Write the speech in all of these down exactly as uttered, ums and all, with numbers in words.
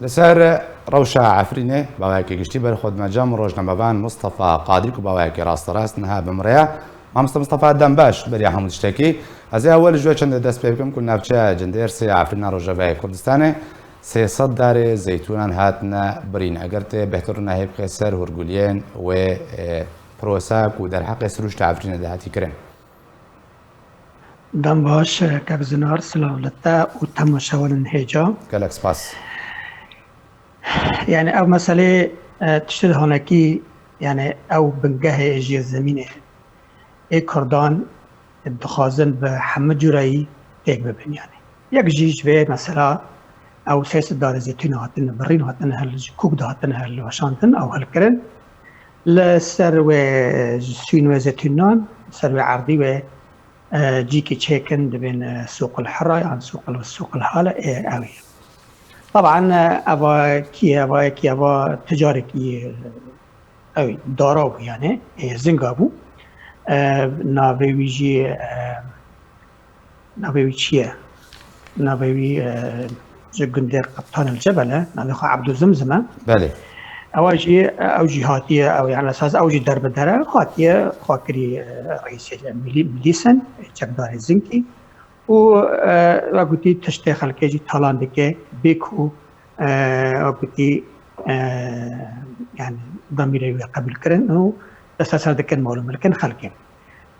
Li ser rewşa Efrînê baweyekî giştî berxwe dime cem rojnamevan Mustafa Qadî ku baweyekî rasterast niha bi min re ye. Mamoste Mustafa, dem baş beriya hemû tiştekî. Ez ê ewil ji we çendê dest pê bikim ku navçeya Cindêrsê ya Efrîna Rojavayê Kurdistanê sê sed darê zeytûnan hatine birîn. Eger tê bêhtir rûnahî bixê ser hûrguliyên wê, e, prosa ku derheqê sirûşta Efrînê de hatî kirin. Dem baş, kek Zinar, silav li te û temaşevanên hêja. Gelek spas. Yani ev meselê, e, tiştê hanekî, yani ew bingehê jêrzemînê ê Kurdan dixwazin bi hemû cureyî têk bibin yani. Yek jî ji vê mesela ew sê sed darê zeytûnê hatine birîn, hatine hil, ji kûk de hatine hilweşandin, ew hilkirin. Li ser wê, ji sûn wê zeytûnan, ser wê erdî wê, e, cîkî çêkin dibên, e, Sûqil Hira yan Sûqil, Sûqil Hale, ê, ew ê. Taban, e, eva kî ye? Eva yekî, eva ticarekî, e, ew dara bû yani, ê, zinga bû. E, navê wî jî, e, navê wî çi ye? Navê wî, e, ji gundê Qeptan el Cebel e, navê xwe Ebdû Zimzim e. Belê. Ewa jî, ew jî hatiye, ew yani esas ew jî derbeder e, hatiye xwe kirî, e, reîsê milî-, milîsen, çekdarê zinkî. Û, e, we gotî tiştê xelkê jî talan dike, bê ku, e, we gotî, e, yani damîrê wê qebûl kirin û desteser dikin, malûm dikin xelkê.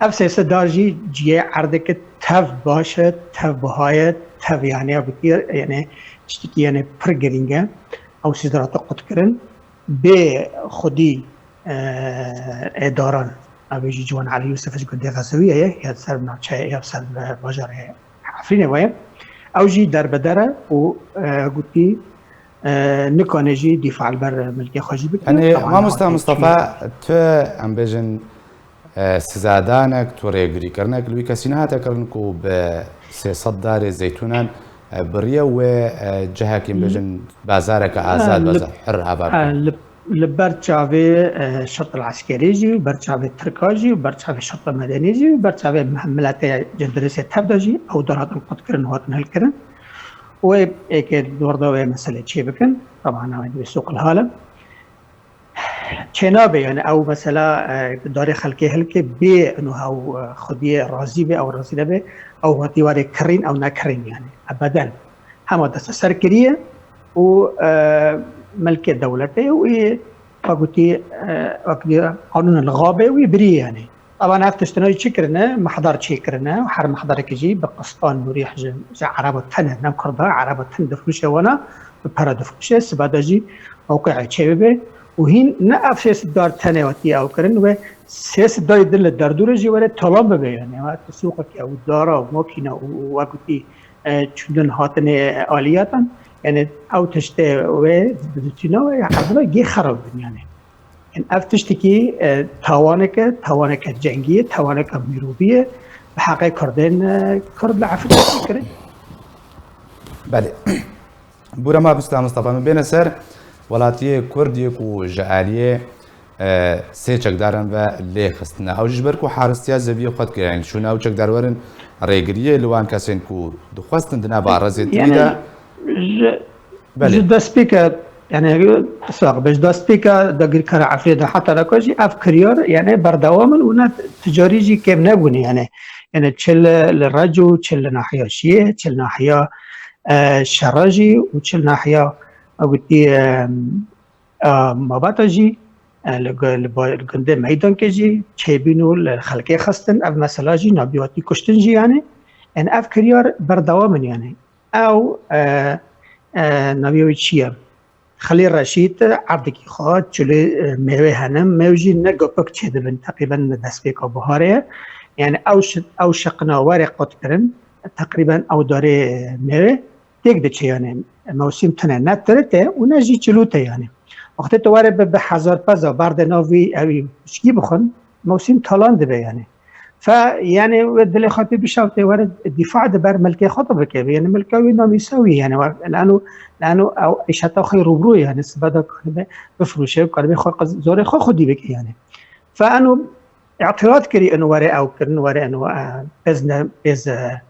Ev sê sed dar jî cihê erdeke tev baş e, tev biha ye, tev yani ya gotî, yani tiştekî yani pir girîng e. Ew sê sed dar hate qutkirin. Bê xwedî, e, ê daran, ew jî Ciwan Elî Yûsif ji gundê Xezewiyê ye, ya ser navçeyê, ya ser, e, bajarê Efrînê we ye. Ew jî derbeder e û, e, gotî, e, nikane jî dîfa li ber milkê xwe jî bike. Yanî, Taban mamoste hatiye Mustafa, çûye. Tu, em bêjin, e, sizadanek, tu rêgirîkirinek li wî kesî nehate kirin ku bi sê sed darê zeytûnan, e, biriye wê, e, cihekî, em bêjin, bazareke azad, e, li, bazar hir ava bike. E, li, li ber çavê, e, şert eskerî jî, ber çavê tirka jî, ber çavê şert medenî jî, ber çavê miletê Cindêrsê tev de jî ew dar hatin qutkirin û hatin hilkirin. Wê êkê di dor de wê meselê çê bikin. Taban ew divê Sûqil Hale. Çênabe yani ew mesela, e, darê xelkê hilke bê ino ew, e, xwediyê razî be, ew razî nebe, ew hatî warê kirîn, ew nekirîn yani ebeden. Hema desteser kiriye û, e, milkê dewletê û ê, wek gotî, e, wek dî qanûnê li xabê wî birî yani. Taban ev tiştine jî çi kirine? Mihdar çê kirine. Her mihdarekî jî bi qistan nûrî ji, ji Ereba tene, ne Kurda, Ereba tene difrûşe wana, bi pere difrûşe, sibe de jî mewqeê çê bibe. Û hîn ne ev sê sed dar tene wetî ew kirin, wê sê sed darî din li derdûrê jî were talan bibe yani. Ew tu sûqekî ew dara, makîne û, û wek gotî, e, çûndin hatinê aliyatan, yani ew tiştê wê bi dîtina wê ya evla gê xerab bin yani. Yani ev tiştekî, e, tawaneke, tawaneke cengî ye, tawaneke mirovî ye. Bi heqê Kurdên, e, Kurd li Efrînê kirin. Belê. Bûra ma bista Mustafa, min bêne ser welatiyê Kurd yê ku ji aliyê, e, sê çekdaran ve lê xistine. Ew jî ji ber ku haristiya zeviyê xwe dikir, yani şûna ew çekdar werin rêgiriyê li wan kesên ku dixwestin di nava rezê tî de. Yani ji Belê. Ji destpêka, yani, sax be, ji destpêka dagirkara Efrînê de heta reka jî ev kiryar, yani, berdewam in û ne ticarî jî kêm nebûne, yani. Yani, çi li, li Reco, çi li nahiya Şiyê, çi li nahiya, e, Şera jî û çi li nahiya, e, gotî, e, e, Mabata jî, e, li gu-, li ba-, li gundê Meydankê jî çêbîn û li xelkê xistin. Ev mesela jî nabî hatî kuştin jî, yani. Yani, ev kiryar berdewam in, yani. Ew, e, e, navê wî çi ye? Xelîl Reşîd erdekî xwe çilê, e, mêwê hene, mêw jî ne gopik çêdibin, teqrîben li destpêka biharê ye. Yani ew şi-, ew şiqina were qutkirin, teqrîben ew darê, e, mêwê têk diçe, yani mewsîm tune ne tirit e û ne jî çilût e yani. Wextê tu were bi, bi hezar peza berdê nav wî ewî pişkî bixwin, mewsîm talan dibe yani. Fe, yani, we dilê xwe tê bişewtê, were dîfa di ber milkê xwe de bike. Yani, milka wî namîsa wî, yani, we, lano, lano ew îşeta xwe rûbirû, yani, sibe de karibe bifrûşe, karibe xwe qiz-, zorê xwe xwedî bike, yani. Fe eno îtiraz kirî, eno were ew kirin, were eno, e, pez ne, pez, e,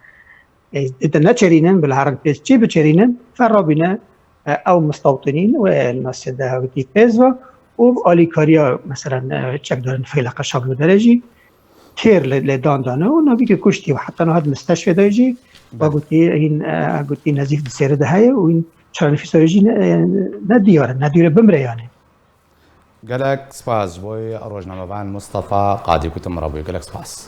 e, de neçerînin, bila herin pez çi biçerînin, fe rabîne, e, ew mistewtinîn wê nasê de wekî pêz ve û alîkariya, meselen, e, çekdarên feyleqa Şablû derê jî kêr lê, lê dan dane û navîkê kuştî û heta niha di misteshfê de jî, ve gotî hîn, e, gotî nezîf di sêre de heye û hîn çarenivîsa wê jî ne, e, ne diyar e, ne dûr e bimre yani. Gelek spas ji bo rojnamevan Mustafa Qadî ku tu min re bûyî. Gelek spas.